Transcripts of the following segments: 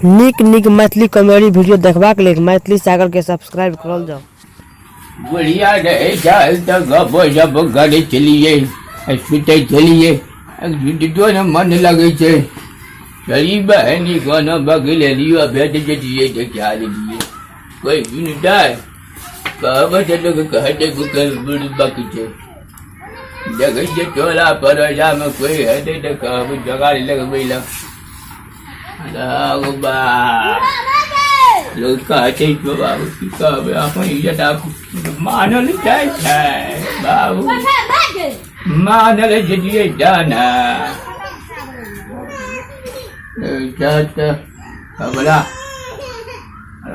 नीक नीक Maithili comedy video देखबाक लेल मैथिली सागर के सब्सक्राइब करल जाउ। बुढ़िया रहै छल तऽ गप सप करै छलियै सुतै छलियै सुतितो ने मन लगै छै। चली बहनी कोनो बगल एलियो भेट जतियै तऽ खा लेलियै। कोइ सुनतै कहबै तऽ लोक कहतै बुड़बक छै। देखै छियै टोला पड़ोसामे कोइ हेतै तऽ कहबै जोगाड़ लगबै लए। बा लोक कहतै तो बाबू की कहबै, अपन इज्जत आब मानल जाइ छै बाबू, मानल जतियै जाना इज्जत हमरा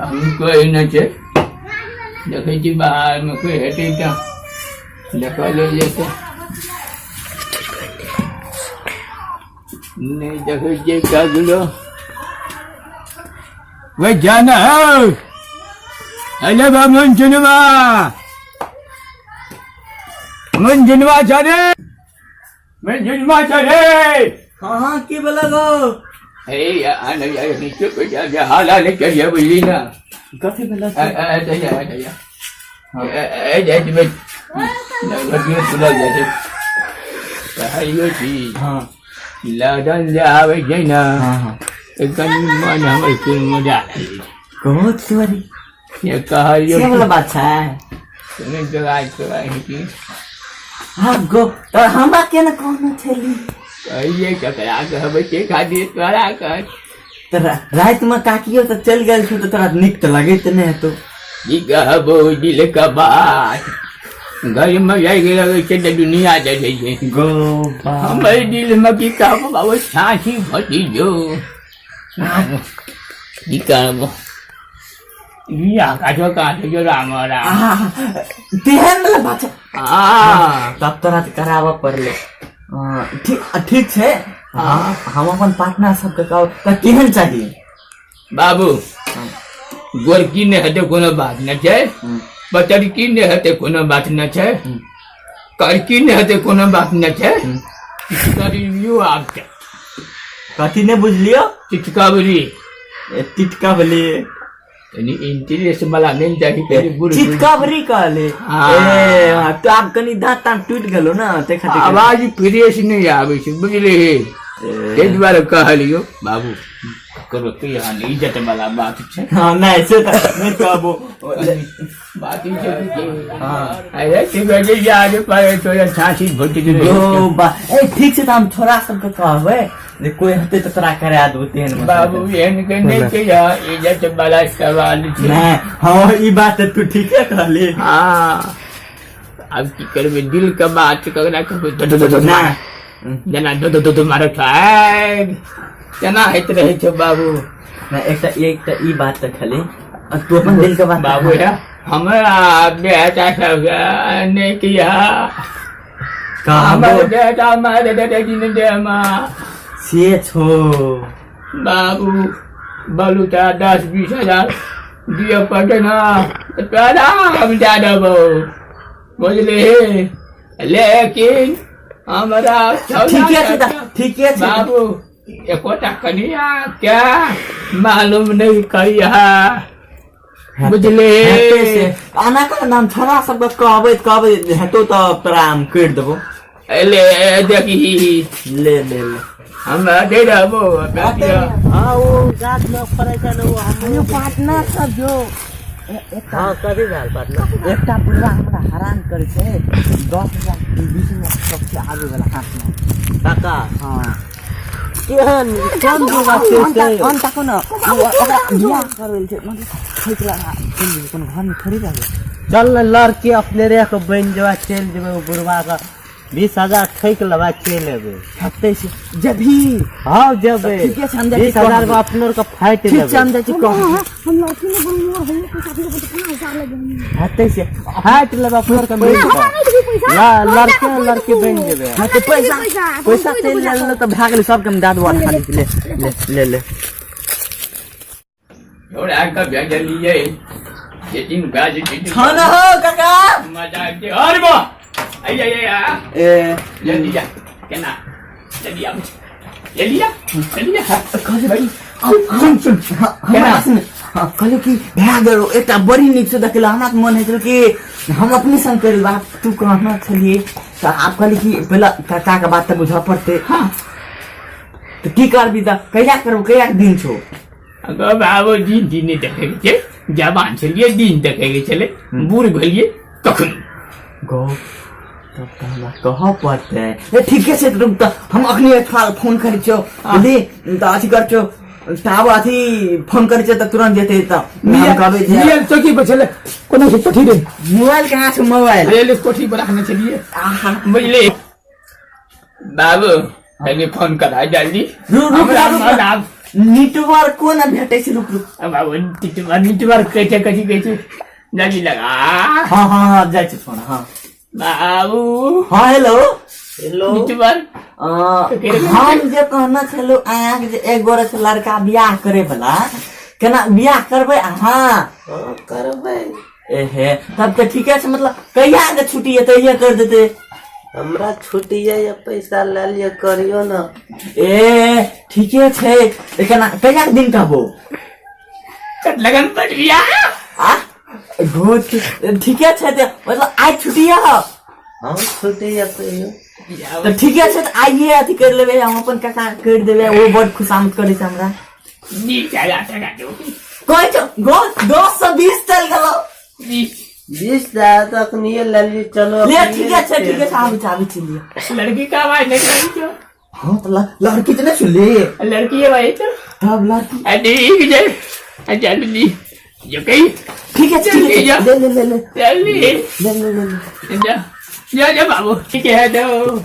हम कोइ नहि छै। देखै छी बाहरमे कोइ हेतै तऽ देखल जेतै, नहि देखै छियै ककरो। वे जाना है अरे बा मंजुनवा मंजुनवा चले मंजुनवा चले। हाँ हाँ की बोला गो ए आने यार नीचे पे जा जा हाला ले चलिए बुझली ना। कथी भेला? ए ए दया दया ए ए ए में लड़कियों सुनल जाइ छै कहलियो छी। हाँ लगन जे आबै छै ने। हाँ हाँ तऽ कनि मन हमर कुल मजा लागै छै। बहुत सॉरी से कहलियो से वाला बात छै। कनि जोगाड़ तोगाड़ हेतै। हाँ गो तऽ हमरा के ने कहने छली? कहियै ककरा कहबै से खातिर तोरा कह। तऽ रातिमे काकियो तऽ चलि गेल छौ तऽ तोरा नीक तऽ लगैत नहि हेतौ। की कहबो दिल के बात, घर में जाइ लगै छै तऽ दुनिया देखै छै। गो बा हमर दिल में की कहबो बाबू, छाँछी भतीजो की कहबो दुनिया काछो काछो जो राम राम। आहा, तेहन वाला बात छै। हाँ। तब तोरा तऽ कराबऽ पड़लै। ठीक ठीक छै। हाँ। हम अपन पार्टनर सबके कहब तऽ केहन चाही? बाबू गोरकी नहि हेतै कोनो बात नहि छै, पतरकी नहि हेतै कोनो बात नहि छै, करकी नहि हेतै कोनो बात नहि छै, चिटकरियो आब छै। कथी नहि बुझलियो? चिटकबरी। ए, टिटकबली कनि इंटरेस्ट वाला नहि चाही, कनि बुढ़ चिटकबरी कहले। हाँ। ए हाँ, तो आब कनि दाँत ताँत टूटि गेलो ना ताहि खातिर आवाज फ्रेश नहि आबै छै बुझलिही, ताहि दुआरे कहलियो बाबू ककरो की हानि इज्जत वाला बात छै। हाँ नहि से तऽ नहि कहबो। बात ई छै कि हाँ। अरे की कहै छै याद पड़े तोरा छाँछी भुटि गेलै। गो बा ए ठीक छै तऽ हम छोरा सबके कहबै जे कोइ हेतै तऽ तोरा करा देबो तेहन मसला। बाबू एहन के नहि छै, इज्जत वाला सवाल छै। नहि हाँ ई बात तऽ तू ठीके कहली। हाँ आब की करबै, दिल के बात ककरा कहबै? दो दो दो दो नहि जेना दो दो दो दो मारै छै तेना होइत रहै छै बाबू। नहि एकटा एकटा ई बात तऽ खाली तू अपन दिल के बात बाबू हे हमरा बेटा सबके नहि किया कहबो हमर बेटा मारि देतै दिन देहमा से छो। बाबू बालू तऽ 10-20 हजार दिअ पड़तै ने तऽ तोरा हम दए देबौ बुझलिही, लेकिन हमरा ठीके छै तऽ ठीके छै। बाबू एकोटा कनिया के मालूम नहि करिया बुझलिही। हेतै से आना कर नाम छोरा सबके कहबै तऽ कहबै हेतौ तऽ तोरा हम करि देबो। ले देखी ले ले ले हमरा दे देबो। हाँ वो गाछ में फड़ै छै ने वो हम पार्टनर सब जो हाँ कथी भेल पार्टनर? एकटा बुढ़वा हमरा हरान करै छै, 10 हजार 20 हजार सबसे आबे वाला हाथमे काका। हाँ। केहन कोन बुढ़वा छै से? अन ताको न ओकरा बियाह करबै छै, मतलब ठोकि लगा चलि जेबै, कोनो घरमे थोड़ी रहबै। चल ने लड़की अपने रे के बनि जेबा, चलि जेबै ओ बुढ़वा के 20 हजार ठकि लेबा चलि एबै। हेतै से जेबही? हाँ जेबै। ठीके छै, हम जाइ छी 20 हजार कहबै। में अपनो के फाटि ठीक छै, हम लेबै। जाइ छी कहबै। हम लड़की ने बोलू और हम पैसा दिए तो कहाँ हजार लगे? हेतै से फाटि लेबै अपनो के मिल हमरा कऽ नहीं देबी पैसा। लड़के लड़के बनि जेबै। हाँ तऽ पैसा पैसा पैसा चलि गेल तऽ भए गेलै, सबके हम दए देबो खाली ले ले ले ले। छोड़ा के भेजलियै सेटिंग भए जेतै। खाना हो काका। मजा के अरे बा आइया आइया। ए जल्दी जा केना जल्दी आबै छै, जल्दी आ जल्दी आ। कहले भाई सुन सुन। हमरा सुन, हाँ, कहलियो कि भए गेल, एकटा बड़ी नीक से देखल हमरा तऽ मन होइ छल कि हम अपने संग करि लेब। आब तू कहना छलियै तऽ आब कहली कि पहिले काका के बात तऽ बुझऽ पड़तै। हाँ। तऽ की करबी, तऽ कहिया करबो, कहिया के दिन छौ? अगो बाबू, दिन दिन नहि देखै के छै। जवान छलियै दिन देखै के छलै, बूढ़ भेलियै कखनो। गो तब तऽ हमरा कहऽ पड़तै। ए ठीके छै, तऽ रुक, तऽ हम अखनी एकठा फोन करै छियौ, बुझली? तऽ अथी करै छियौ, तऽ आब अथी फोन करै छियौ तऽ तुरंत जेतै, तऽ हम कहबै जे मियल चौकी पर छलै, कोनो से कोठी रे। मोबाइल कहाँ छै मोबाइल? रेल कोठी पर रखने छलियै। आहा। बुझली बाबू, कनि फोन करा जल्दी। रुक रुक। हमरा रुक। मन आब नेटवर्क कोना भेटै छै, रुक रुक। बाबू, नेटवर्क नेटवर्क कहै छै, कथी कहै छै, जल्दी लगा। हाँ हाँ हाँ, जाइ छै फोन, हाँ। बाबू। हाँ, हेलो। हेलो। नेटवर्क। हम जे कहने छलहुँ अहाँके जे एक गोरे छै लड़का बियाह करे वाला, केना बियाह करबै अहाँ? हाँ, करबै। एहे, तब तऽ ठीके छै। मतलब कहिया के छुट्टी है, तहिया कर देते। हमरा छुट्टी या पैसा लए लिअ, करियौ ने। ए ठीके छै, तऽ केना कहिया के दिन कहबो? लगन पर बियाह। आ गो ठीके छै, तऽ मतलब आइ छुट्टी है? हाँ, छुट्टी या कहियौ। तऽ ठीके छै, तऽ आइए अथी करि लेबै, हम अपन काका के करि देबै, ओ बड खुशामद करै छै हमरा। 20,000 टका दो। कहै छौ गो, 10 से 20 चलि गेलौ। 20। 20,000 तऽ अखनिये लए लिअ, चलो। ले। अखनिये। ठीके छै, ठीके छै, आबै छी, आबै छी लिअ। लड़की का आवाज नहीं रही तो? हाँ, तऽ लड़की तऽ नहि सुनली। लड़की है भाई तो। तब लड़की। ठीक है, जल्दी जो कही। ठीक है, ठीक है। जा। ले ले ले ले। जल्दी। ले ले ले ले। जा जा जा बाबू, ठीक है तो।